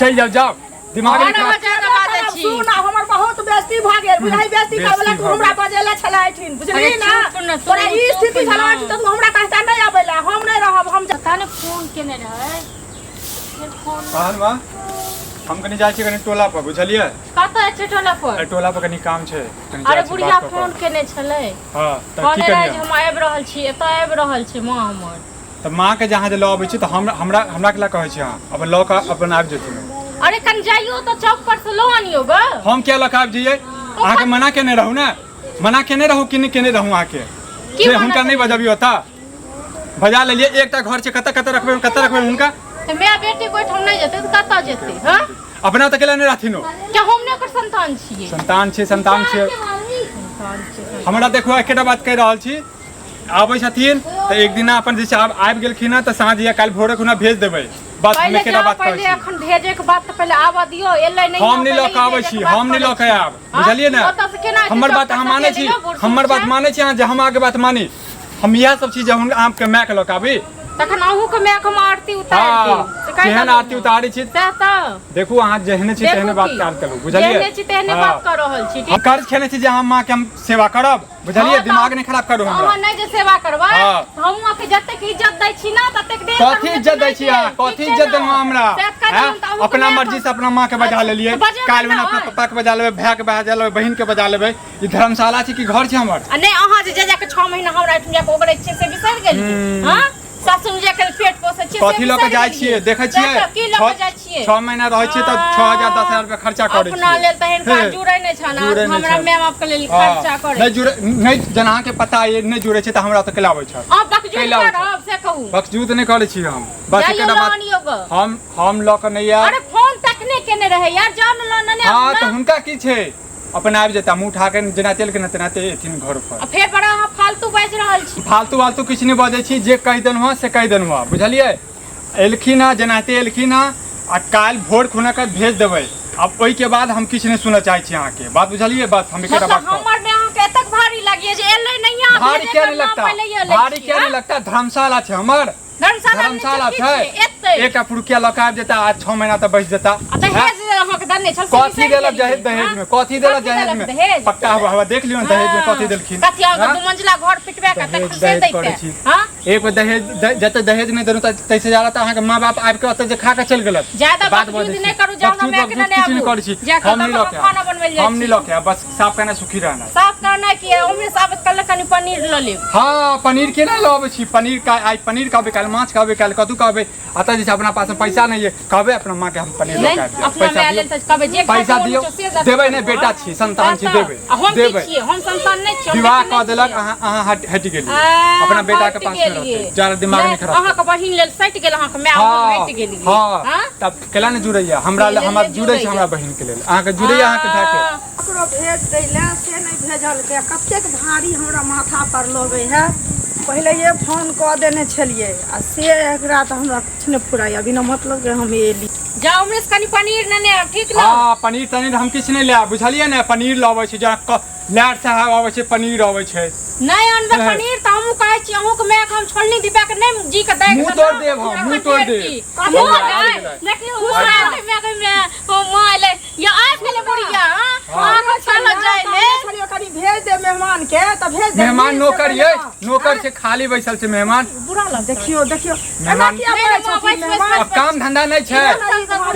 चलि जाउ जाउ दिमाग हम नहि खराब अहाँ जादा बाजै छी सुन आब हमर बहुत बेइज्जती भऽ गेल बुझाइ बेइज्जती बेइज्जती करबला तू भऽ हमरा गेल। बजेले छलै एहिठिन बुझली अरे ना चुप न, तू तोरा ई चुप स्थिति न। छलौ एहिठिन तऽ तू हमरा कहता नहि अबै लए हम नहि रहब हम पता नहि फोन केने रहै फेर फोन तहन माँ हम कनि जाइ छी कनि टोला पर बुझलियै कतऽ छै टोला पर एहि टोला पर कनि काम छै कनि अरे जाइ छी बुढ़िया बात कऽ फोन कऽ। केने छलै हँ तऽ की कहने रहै जे करियै हम आबि रहल छी एतऽ आबि रहल छी माँ हमर तऽ माँके जे अहाँ जे लऽ अबै छी तऽ हम हमरा हमरा केला कहै छी अहाँ अपन लऽ कऽ अपन आबि जेथिन अरे कनि जाइयो तऽ चौक पर से लऽ आनियो ग हम किया लऽ कऽ आबि जइयै अहाँके मना केने रहू ने मना केने रहू कि नहि केने रहू अहाँके की जे मना हुनका नहि केने? बजबियौ ओतऽ बजा लेलियै एकटा घर छै कतऽ कतऽ रखबै कतऽ रखबै हुनका तऽ माय बेटी के ओहिठाम नहि जेतै तऽ कतऽ जेतै हँ अपना तऽ केला नहि रहथिन ओ क्या हम नहि ओकर संतान छियै संतान छियै संतान छियै संतान छियै हमरा देखू एकेटा बात कहि रहल छी आबै छथिन तऽ एक दिना अपन जे छै आब आबि गेलखिन हँ तऽ साँझ या काल्हि भोरे खुना भेज देबै बस हम पहिले एकेटा जाउ बात कहै पहिले छी एखन भेजे के बात तऽ पहिले आबऽ दियौ एलै नहि हम नहि लऽ कऽ आबै छी हम नहि लऽ कऽ आयब बुझलियै ने हमर बात अहाँ मानै छी हमर बात मानै छी अहाँ जे हम अहाँके बात मानी हम इएह सब चीज हम अहाँके मायके लऽ कऽ आबी तखन अहूँ के माय के हम आरती उतारि हँ देब से कहि केहन देलहुँ आरती उतारै छी सएह तऽ देखू अहाँ जेहने छी देखू तेहने बात की। काज करू बुझलियै जेहने छी तेहने हँ। बात कऽ रहल छी हम कर्ज खेने छी जे अहाँ माँ के हम सेवा करब बुझलियै हँ, तऽ दिमाग नहि खराब करू हमरा अहाँ नहि जे सेवा करबै हँ। तऽ हमहूँ अहाँके जतेक इज्जत दै छी ने ततेक देल कथी करू, इज्जत दै नहि छी अहाँ देब, कथी ठीक छै इज्जत ने? देलहुँ हमरा से कहि हैं? देलहुँ तऽ अहूँके अपना माय मर्जी से अपना माँ के बजा अच्छा, लेलियै तऽ बजेबै काल्हि भने अपना नहि। पप्पा के बजा लेबै भाय के बजा लेबै बहिन के बजा लेबै ई धर्मशाला छै कि घर छै हमर आ नहि अहाँ जे जा जाके 6 महीना हमरा एहिठाम जाके ओगरै छियै से बिसरि गेलियै हँ सासुर जाके पेट पोसै छियै से कथी लऽ के बिसरि जाइ गेलियै। छियै देखै छियै सएह तऽ की लऽ के जाइ छियै 6 महीना रहै छियै तऽ 6000 10000 रुपया खर्चा करै अपना छियै लेल तऽ हिनका हे, जुड़ै नहि छनि जुड़ै नहि हमरा छनि। माय बाप के लेल हँ, खर्चा करै नहि जुड़ै नहि जेना अहाँके पता अइ नहि जुड़ै छै तऽ हमरा ओतऽ केला आबै छै अहाँ बकजूद कैला आबै छै? करब से कहू बकजूद नहि करै छी हम बस जाइयो एकेटा लऽ बात आनियो गऽ हम लऽ कऽ नहि आयब अरे फोन तखने केने रहै यार जाउ ने लऽ नेने आबू हँ ने तऽ हुनका की छै अपन आबि जेता मुँह उठा के जेना तेल के ने तेनाते एथिन घर पर आ फेर बड़ा अहाँ फालतू बाजि रहल छी फालतू वालतू किछु नहि बजै छी जे कहि देलहुँ हँ से कहि देलहुँ हँ बुझलियै एलखिन हँ जेनाहिते एलखिन हँ आ काल्हि भोर खुना कऽ भेज देबै आब ओहिके बाद हम किछु नहि सुनऽ चाहै छी अहाँके बात बुझलियै बस हम एकेटा मतलब बात कहब हमर में अहाँके एतक भारी लागिए जे एलै नहीं अहाँ भारी भेजै किया के नहि नाम लगता पहिले ये लै भारी छी, किया नहीं हाँ? लगता धर्मशाला छै हमर धर्मशाला नहि धर्मशाला छै, छै की छै? एतै एकटा पुरुकिया लऽ कऽ आबि जेता आ 6 महीना तक बचि जेता आ दहेज अहाँके देने छल से कथी बिसरि देलक गेलियै, दहेज दहेज हाँ? में कथी देलक कथी दहेज देलक में दहेज? पक्का हवा हवा देख लियौ ने दहेज में कथी देलखिन कथी अहाँके हाँ? दू मंजिला घर पिटबा के दहेज तखन से दहेज करै दैते छी हाँ एक बेर दहेज जते दहेज नहि देलहुँ ताहिसँ ज्यादा तऽ अहाँके माँ बाप आबि कऽ ओतऽ जे खा कऽ चलि गेलक ज्यादा बात बकचूद बजै छी। नहि करू, जाउ बकचूद हमरा मायके बकचूद नेने किछु नहि आबू। करै छी जा कऽ हम नहि तब लऽ हम के खाना आयब बनबै लए जाइ हम नहि छी। लऽ के आयब बस साफ करना सुखी रहना साफ करना की है उम्र से आबत कल कनि पनीर लऽ लेब हाँ पनीर केना लऽ अबै छी पनीर का आइ पनीर कहबै काल्हि माछ कहबै काल्हि कद्दू कहबै अतः जे छै अपना पास पैसा नहि है कहबै अपना माँ के हम पनीर लऽ नहि के आबि जायब अपना पैसा माय दियौ लेल तऽ कहबै जे खाइ पैसा के मोन दियौ होइ छै से दऽ देबै नहि देबै। बेटा छी संतान छी सएह तऽ। देबै आ हम की देबै छियै हम संतान नहि छियै हम विवाह बेटी कऽ नहि देलक छियै। अहाँ अहाँ हटि हटि गेलियै आ, अपना बेटा के हटि पास मे गेलियै। रहतै ज्यादा दिमाग नहि खराब अहाँके बहिन लेल सटि गेल अहाँके माय हँ हटि गेलियै हँ हँ? तब केला नहि जुड़ैया हमरा केला हमरा नहि जुड़ै छै जुड़ैया। हमरा बहिन के लेल अहाँके जुड़ैया अहाँके भाय के आ, ककरो भेज दै लए से नहि भेजलकै कतेक भारी हमरा माथा पर लगै है पहिलैये फोन कऽ देने छलियै आ से एकरा तऽ हमरा किछु नहि फुराइया बिना मतलब के हम एली जाउ हमरे से कनि पनीर नेने आयब ठीक ने हँ पनीर तनीर हम किछु नहि लायब बुझलियै ने पनीर लबै छै जेना लैर साहब अबै छै पनीर अबै छै नहि अनबै हे। पनीर तऽ हमहूँ कहै छी अहूँके मायके हम छोलनी डिब्बा के नहि जी के दै मुँह तोड़ देब हम, मुँह तोड़ देब। मुँह आबि नहि गेलै। देखियौ मुँह आबि गेलै, मायके माय ओ माँ एलै या आबि गेलै बुढ़िया हँ हँ। अहाँके चलऽ जाइ ले छलियै कनि भेज दे मेहमान के तऽ भेज दे मेहमान नौकर ये नौकर छै खाली बैसल छै मेहमान बुरा लग देखियौ देखियौ एना मेहमान- किया नहि, करै नहि, छथिन बैस, बैस, मेहमान अब काम धंधा नहि छै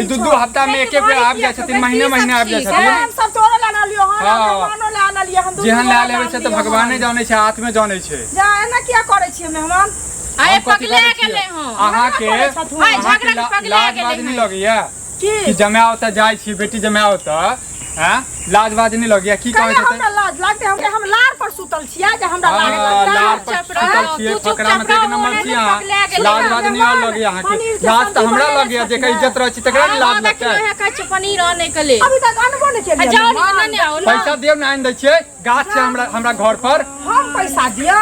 ई दू दू हफ्ता में एक एक बेर आबि जाइ छथिन महीने महीने आबि जाइ छथिन सामान सब तोरो लए आनलियौ हन हँ। मेहमानो लए आनलियै हम दुनू जेहन लए गोरा लेबै छै तऽ आनलियै भगवाने हन। जानै छै आत्मे जानै छै जा एना किया करै छियै मेहमान आइ हम कथी पगला करै छियै? गेलै हँ अहाँके झगड़ा करै छथुन। आइ अहाँके झगड़ा के पगला लाज गेलै बाज नहि हँ। लगैया की कि जमाय ओतऽ जाइ छी बेटी जमाय ओतऽ हैं लाज बाज नहि लगैया की कहै कहिया छथिन हमरा लाज लागतै हम हम लार पर सुतल छियै जे हमरा लाज हाँ, लगतै लार पर चुप सुतल रहो, छियै तू चुपचाप फकरा में तऽ एक रहो, नंबर नहि छी तऽ अहाँ पगला गेलै। लाज बाज नहि और लगैया अहाँके पनीर के लाज तऽ सब्जी हमरा बनेने लगैया जेकर छथिन। इज्जत रहै छै तकरा ने लाज हाँ, देखियौ लगतै इएह कहै छै पनीर आनै के लेल अभी तक अनबो नहि आ केलियै जाउ ने मेहमान। ने आउ ने पैसा दियौ ने आनि दै छियै गाछ छै हमरा हमरा घर पर हम पैसा दिअ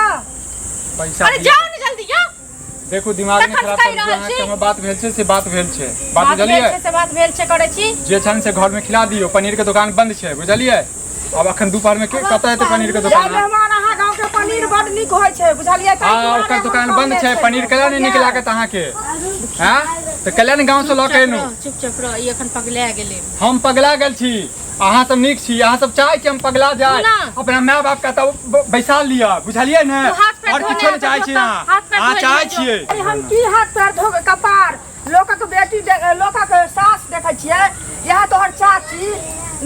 पैसा अरे दियौ। जाउ ने जल्दी जाउ देखू दिमाग नहि तखन खराब कहि करू रहल अहाँके छी। हमर बात भेल छै से बात भेल छै बात बात भेल बुझलियै छै से बात भेल छै करै छी जे छनि से घर में खिला दियौ पनीर के दुकान बंद छै बुझलियै आब अखन दोपहर में के कतऽ हेतै पनीर के जय दुकान मेहमान अहाँ गाँव के पनीर बड नीक होइ छै बुझलियै ताहि हँ दुआरे ओकर हम दुकान कहने बंद छै छलियै, पनीर केना नहि नीक बुझलियै? लागत अहाँके हँ तऽ कल्याण गाँव से लऽ के एलहुँ। चुपचाप रह, ई एखन पगला गेलै। हम पगला गेल छी, अहाँ सब नीक छी, अहाँ सब चाहै छी हम पगला जाय। ना। अपना माय बाप के तऽ बैसा लिअ, बुझलियै ने? तू हाथ पैर आओर धोने किछो नहि आ तऽ चाहै छी धोता, अहाँ। हाथ पैर अहाँ धोइ चाहै लिअ जो। छियै। अरे हम की हाथ पैर धोके कपार लोकक बेटी लोकक सास देखै छियै, इएह तोहर चाची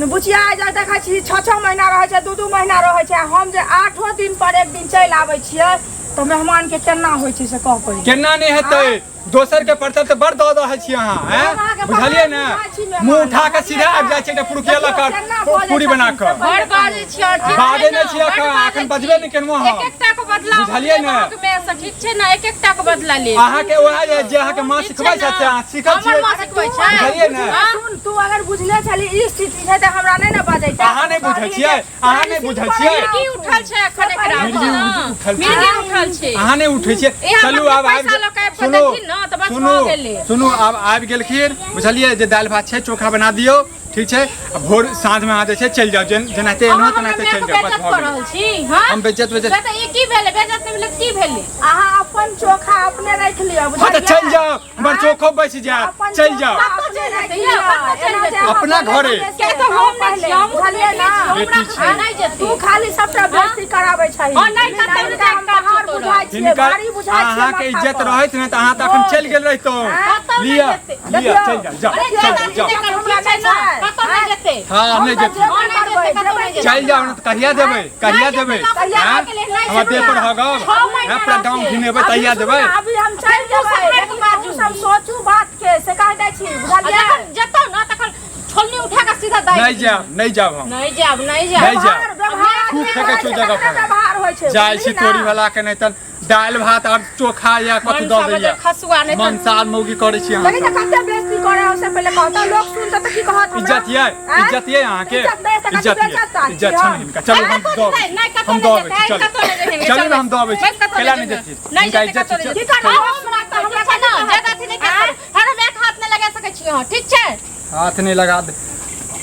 बुचिया जे देखै छी 6-6 महीना रहै छै, 2-2 महीना रहै छै, आ हम जे 8 दिन पर एक दिन चलि आबै छियै तऽ मेहमानके केना होइ छै से कह पड़ै। केना नहि हेतै? दोसर के पड़तल तऽ बड़ दऽ रहल छी अहाँ, हम हैं? अहाँके बुझलियै पहाड़ ने? बुझाइ छी मेहमान। मुँह उठा कऽ सीधा आबि जाइ छै एकटा पुरुकिया लऽ देखियौ, कऽ केना बजै पूरी बना छथिन कऽ। से बड़ बाजै छी और ठीक बाजै छै नहि ने? छी एखन, बड़ बाजै एखन छी। बजबे नहि केलहुँ हम। एक एकटा के बदला हम बुझलियै लेब ने? अहाँके माय सँ, ठीक छै ने? एक एकटा के बदला लेब। अहाँके वएह जे जे अहाँके माँ ठीक छै सिखबै ने? छथि से अहाँ सीखल हमर छियै। माँ सिखबै छै। बुझलियै ने? हाँ? सुन, तू अगर बुझले छली ई स्थिति छै तऽ हमरा नहि ने बजैते। अहाँ नहि बुझै छियै, अहाँ नहि बुझै छियै। मिर्गी उठल छै एखन एकरा। मिर्गी हाँ, उठल छै। मिर्गी उठल छै। अहाँ नहि उठै छियै। इएह चलू मतलब आब आबि पैसा लऽ कऽ आबि कऽ सुनू, देथिन ने तऽ बस सुनू, भऽ गेलै। सुनू, आब आबि गेलखिन, बुझलियै? जे दालि भात छै चोखा बना दियौ, ठीक छै? आ भोर साँझमे अहाँ जे छै चलि जाउ, जेनाहिते एलहुँ अहाँ हमरा तेनाहिते मायके चलि जाउ, बस बेइज्जत भऽ कऽ गेलै। रहल छी, हाँ? हम बेइज्जत वेइज्जत- से तऽ ई की भेलै? बेइज्जत नहि भेलै तऽ की भेलै? अहाँ अपन चोखा अपने राखि लिअ, हँ तऽ बुझलियै? चलि जाउ, हमर आँय? चोखो बचि जायत, अपन चलि जाउ। चोखा अपने राखि लिअ। कतऽ चलि एना जे जेतै? अहाँ अपना बोलै घरे। छियै से किया तऽ हम नहि छियै, हमहूँ तऽ बुझलियै बेटी ने? छियै, हमरा बेटी कतऽ नहि जेतै? तू खाली सबटा बेइज्जती कराबै छही। हँ, नहि, कतौ नहि हिनका हम जाइके काज पहाड़ छौ तोरा। बुझाइ छियै, हिनकर भारी बुझाइ छियै अहाँके माथा इज्जत पर। रहैत ने तऽ अहाँ तऽ अखन चलि गेल रहितहुँ। कतौ नहि लिअ, जेतै। लिअ, देखियौ। चलि जाउ, जाउ, अरे चलि ज्यादा जाउ, जाउ। नहि करू, ठीक छै ने? कतौ नहि जेतै। हँ, हम नहि तऽ जेतै। जेबे हँ, नहि करबै, जेतै, कतौ नहि जेबै। चलि जाउ ने तऽ कहिया देबै? कहिया नहि देबै? जेतै, कहिया आँय? के लेल नहि हमर देह पर जेतै। हगब? छओ महीना आँय, पूरा गाँव रहतै। घिनेबै अभी तहिया सुनू देबै? ने, अभी हम चलि फेर तू जेबै, सब लेकिन बाजू। अहूँ सब सोचू बात के, से कहि दै छी, आ बुझलियै? जखन जेतौ ने तखन छोलनी उठा कऽ सीधा दाइ नहि जायब, नहि जायब हम। नहि जायब, नहि जायब। नहि जायब। व्यवहार व्यवहार खूब जे फेकै होइ छौ छै, जगह तकरे पर। व्यवहार होइ छै, जाइ छी बुझली ने? तोरी वाला के, नहि तऽ दालि भात और चोखा या कथी मनसा दऽ दैया। बजर खसुआ नहि तऽ मनसा मौगी करै छी अहाँ देखी तऽ सब। कते बेइज्जती करे हो से पहिले कहता, लोक सुनतै तऽ की कहत हमरा? इज्जत ये, आँय? इज्जत ये अहाँके, इज्जत नहि, तऽ इज्जत ये, बेइज्जत तऽ इज्जत छी छनि हम। हिनका। चलू हम कतौ दऽ नहि, नहि, कतौ हम नहि दऽ अबै जेतै, छी, कतौ नहि चलू। जेतै, चलू ने हम दऽ अबै छी। बस कतौ कैला नहि नहि जेतै। जेथिन? नहि हिनका जेतै, इज्जत कतौ नहि छै। की जेतै। करबै? हम हमरा तऽ हमरा छै ने, ज्यादा अथी नहि कर। हर हम एक हाथ नहि लगा सकै छी अहाँ, ठीक छै? हाथ नहि लगा दे।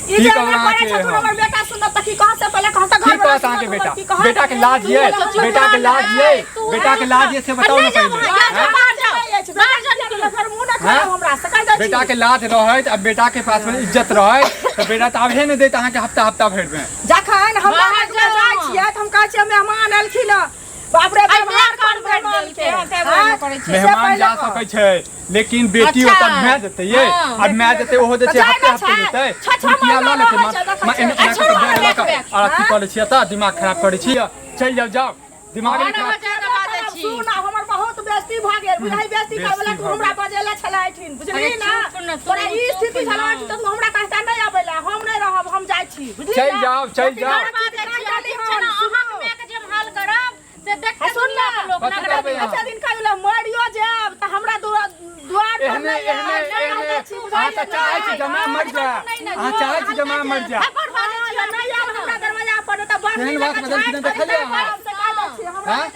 ई की जे कहू हमरा अहाँके करै छथुन हम? हमर बेटा सुनत तऽ की कहत से पहिले कहत घर की वाला कहत अहाँके सुनत बेटा? हमर की कहत? बेटा के लाज ये, बेटा के लाज ये, बेटा के लाज ये से बताउ ने नहि पहिले। जाउ, आँय? बाहर जाउ, बाहर जाउ, निकलू। फेर मुँह नहि खोलब हमरा से कहि दै छी। बेटा के लाज रहैत आ बेटा के पास में इज्जत रहैत तऽ बेटा तऽ आबहे नहि दैत अहाँके हफ्ता हफ्ता भरि में। जखन हम बाहर बाहर जाउ। जाइ छियै तऽ हम कहै छियै मेहमान एलखिन हँ, बाप रे आइ व्यवहार माय कान कर भरि मेहमान देलकै, के। हँ, ताहि दुआरे आँय? करै छै। से मेहमान पहिले जा कह। सकै छै लेकिन बेटी अच्छा। ओतऽ माय जेतै ये, हँ। आ माय जेतै ओहो जे छै तऽ हफ्ते जाय हफ्ते ने छै। जेतै। छह छह रुपया लऽ महीना लेतै, रहै छै, देखै माँ छियै। एना एना छोड़ू कऽ बैग हमरा लऽ कऽ बैग। आओर अथी कऽ लै छियै तऽ दिमाग खराब करै छी। चलि जाउ, जाउ, दिमाग नहि बारह खराब। बजे के बाजै छी। सुन, आब हमर बहुत बेइज्जती भऽ गेल, बुझाइ बेइज्जती बेइज्जती करऽ वला तू भऽ हमरा गेल। बजेले छलै एहिठिन, बुझलिही अरे ने? चुप ने, तू तोरा ई चुप स्थिति ने। छलौ एहिठिन तऽ तू हमरा कहता नहि अबै लए, हम नहि रहब, हम जाइ छी, बुझलिही चलि ने? जाउ, चलि बेटी जाउ। घर बाजै बाजै छी, छी, ठीक छै ने? सुनू। अहाँके मायके जे हम हाल करब से देख आ के सुन दुनिया ने, के लोक कथी ना करबै अहाँ? अच्छा दिन कहि मरियो जायब तऽ हमरा दुआर पर एहने नहि एहने आयब, नहि एहने रहै छी, अहाँ तऽ बुझलियै चाहै छी ने? जमा मरि जाय, अहाँ चाहै छी जमा मरि जाय। बड़ बाजै छी, नहि आयब हमरा दरवाजा पर, नहि तऽ केहन बाँसुरी बात लऽ कऽ बदलखिन झाँटि देखलियै कऽ अहाँ? से कहि दै छी, हमरा आँय? नहि